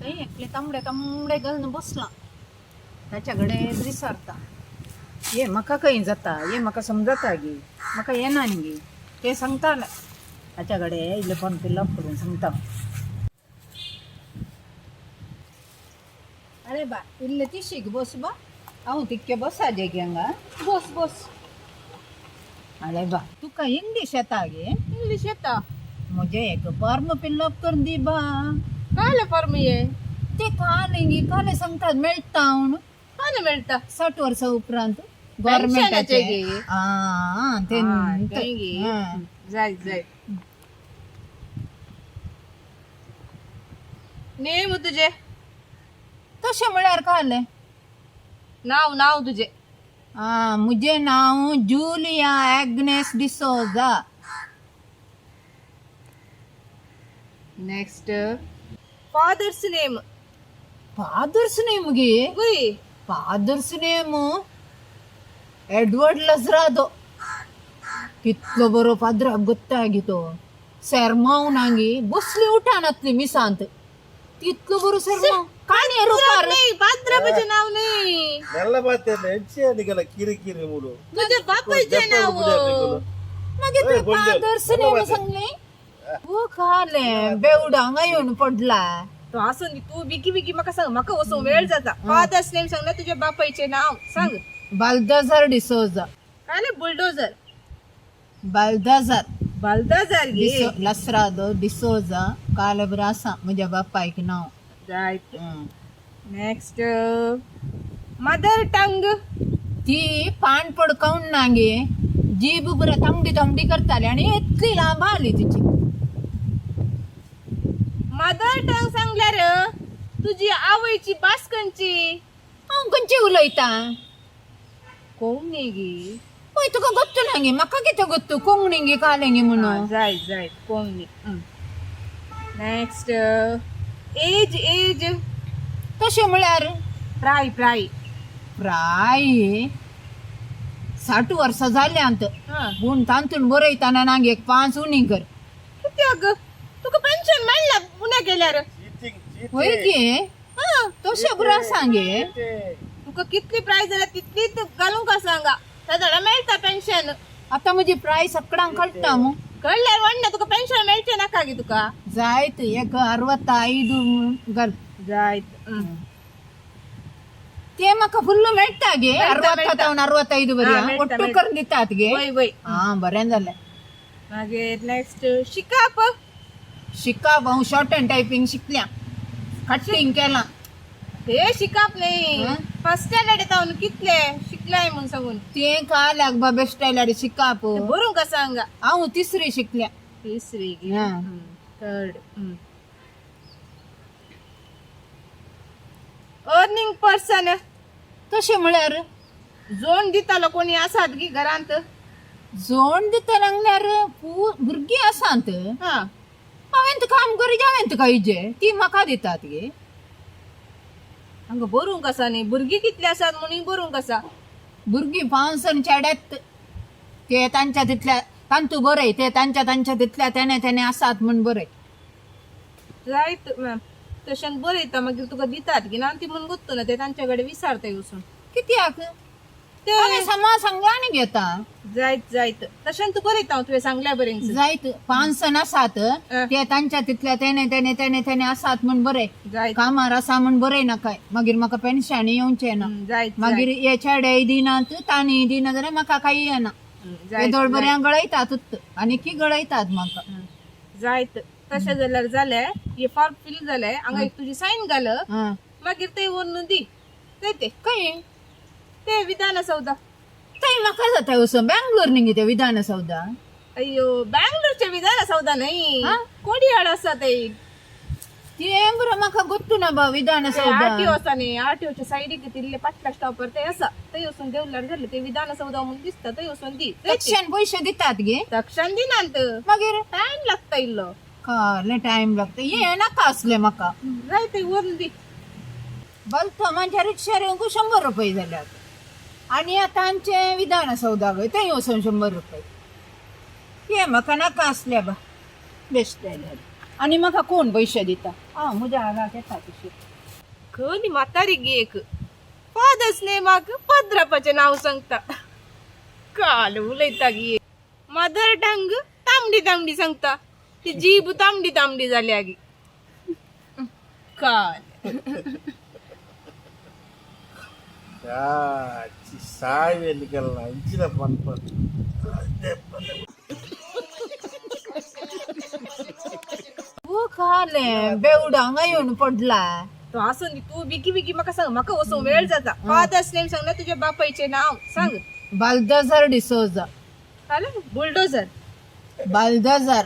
थंय एकले तांबडे तांबडे घालून बसलां ताच्या कडेन विसारता ये म्हाका खंय जाता ये म्हाका समजता गी म्हाका येना न्ही गी तें सांगतालें ताच्या कडेन इल्लें फॉर्म फिलअप करून सांगता. अरे बा इल्लें तिशीक बस बा हांव तितकें बसा गे हांगा. बस बस. अरे बा तुका इंग्लीश येता गे? इंग्लीश येता. म्हजें एक फॉर्म फिलअप करून दी बा. कायले फॉर्म ये? ते काले गी काले सांगतात मेळटा म्हणून. काले मेळटा? 60 वर्सां उपरांत पेन्शनाचे गव्हर्मेंटाचे गे? आं ते तें गे. जाय जाय. नेम तुजे? तशें म्हळ्यार काले? नाव नाव तुजे. आं म्हजें नांव Julia Agnes D'Souza. Next father's name. Father's name गे? गुई. Father's name Edward लजरादो. कितलो बरो पाद्राक गोत्ता गे तो सेरमाव नागी बसली उठानातली मिसांत तितलो बरो सेरमाव काणये रुपार. नाही, पात्राबाचे नाव नाही. మెల్ల బాధ్యత నిగల కిరి కిరి మూడు. तुझ्या बापाचे नाव. मागीर ए, तुवें गोंडे, फादर्स बरो नेम बात. सांगलें वो खालें बेवडो हांगा येवन पडला. तो आसून दी, तू बिगी बिगी म्हाका सांग, म्हाका वचूंक वेळ जाता. फादर्स नेम सांगला, तुझ्या बापायचे नाव सांग. बाल्दाजार डिसोजा. कायले बुलडोजर? बाल्दाजार. बालदाजार गे. लसरादो डिसोजा काले बरें आसा म्हज्या बापायक नांव. जायत. हं. Next mother tongue. ती पान पडकावन ना गे जीब बरं तांबडी तांबडी करताली आणि इतली लांब आली तिची. मदर टंग सांगल्यार तुझी आवयची भास खंयची? हांव खंयची उलयता? कोंकणी गी. पळय तुका गोत्तू ना गे म्हाका कितें गोत्तू कोंकणी गे कालें गे म्हणून. जाय जाय, कोंकणी. Next age age. तशें म्हळ्यार? प्राय प्राय. प्राय 60 वर्सां जाल्यांत. हा. पूण तांतून बरयतना ना एक 5 उणी कर. कित्याक तुका पेन्शन मेळना उणें केल्यार? वय गे हा. तशें बरें आसा गे. तुका कितली प्रायस जाल्यार तितलीच घालूंक सांगा जाल्यार मेळटा पेन्शन. आतां म्हजी प्राय सकडांक कळटा मू. कळल्यार वण्णा तुका पेन्शन मेळचें नाका गे तुका? जायत एक 65 घाल. जायत. ते म्हाका फुल्ल मेळटा गे. मेळटा, 60 मेळटा. तावन 65 हा, बरी मेळटा, ಒಟ್ಟು मेळटा. करून दितात गे. वय वय. हा बरें जालें. मागीर नेक्स्ट शिकाप. शिकाप हांव शॉर्ट हँड टायपींग शिकल्या कटिंग केलां. हे शिकाप न्ही. हं? फर्स्ट स्टँडर्ड येता कितले शिकलाय म्हणून सांगून. तें काल्याक बा बेस्ट आयल्यार शिकाप. ते बरोवंक आसा हांगा. हांव तिसरी शिकल्या. तिसरी. हा. Third earning person. तशें म्हळ्यार? जोन दितालो कोणी आसात गी घरांत? जोण दिता लागल्यार भुरगीं आसात. हा. हांवें काम करी हांवें तुका इजे ती म्हाका दितात गे. हांगा बरोवंक आसा न्ही भुरगीं कितली आसात म्हणून बरोवंक आसा. भुरगीं पांच चेड्यात ते तांच्या तितल्या तांतू बरय ते तांच्या तांच्या तितल्या तेणे तेणे आसात म्हूण बरय. जायत मॅम, तशें बरयता मागीर तुका दितात गी ना ती म्हणून गुत्तो ना ते तांच्या कडेन विचारता वचून. कित्याक? ते हांवें समा सांगला न्ही घेता. जायत जायत, तशें तूं बरयता हांव तुवें सांगल्या बरें. जायत 5 आसात ते तांच्या तितल्या तेणे तेणे तेणे तेणे आसात म्हूण बरय. जायत. कामार आसा म्हूण बरय नाकाय मागीर म्हाका पेन्शन येवचें ना. जायत. मागीर हे चेडे दिनात तांणी दिना जाल्यार म्हाका काही येना. जायत. येदोळ बऱ्या गळयतात आनी की गळयतात म्हाका. जायत, तशें जाल्यार जालें. हे फॉर्म फिल जालें, हांगा एक तुजी सायन घाल. आं. मागीर ते व्हरून दी ते ते खंय? ते विधानसौधा. थंय म्हाका जाता वचून बेंगलोर न्ही ते विधानसौधा. अय्यो, बँगलोरचे विधानसौधा न्ही. हा? कोडियाळ आसा ते. तें बरो म्हाका गोत्तू ना बा विधानसौधा. आरटीओ आसा न्ही, आरटीओच्या सायडीक तिल्ले पाटल्या स्टॉपर ते आसा, थंय वचून देंवल्यार जालें. ते विधानसौधा म्हणून दिसता, थंय वचून दी ते. तक्षण पयशे दितात गे? तक्षण दिनात. मागीर? टायम लागता इल्लो. कसलें टायम लागता हें नाका आसलें म्हाका. जाय ते व्हरून दी. बलतो माझ्या रिक्षार येवंक 100 रुपये जाल्यात आनी आतां आमचें विधानसौधा गय थंय वचून 100 रुपये. हे म्हाका नाका आसलें बा बेश्टें जालें. आनी म्हाका कोण पयशे दिता? आं, म्हज्या आगाक येता तशी. खरी म्हातारी गे एक. फादर्स नेमाक पद्रापाचें नांव सांगता. काल उलयता गे. मदर टंग तांबडी तांबडी सांगता. ती जीब तांबडी तांबडी जाल्या गी. काल ಸಾವೆ ನಿಗಲ್ಲ ಇಂಚಿನ ಪನ್ಪ. तूं खालें बेवडो हांगा येवन पडला. तो आसून दी, तूं बेगी बेगी म्हाका सांग, म्हाका वचूंक वेळ जाता. फादर्स नेम सांगला, तुज्या बापायचें नांव सांग. बालदाजार डिसोजा. काल बुलडोजर. बालदाजार.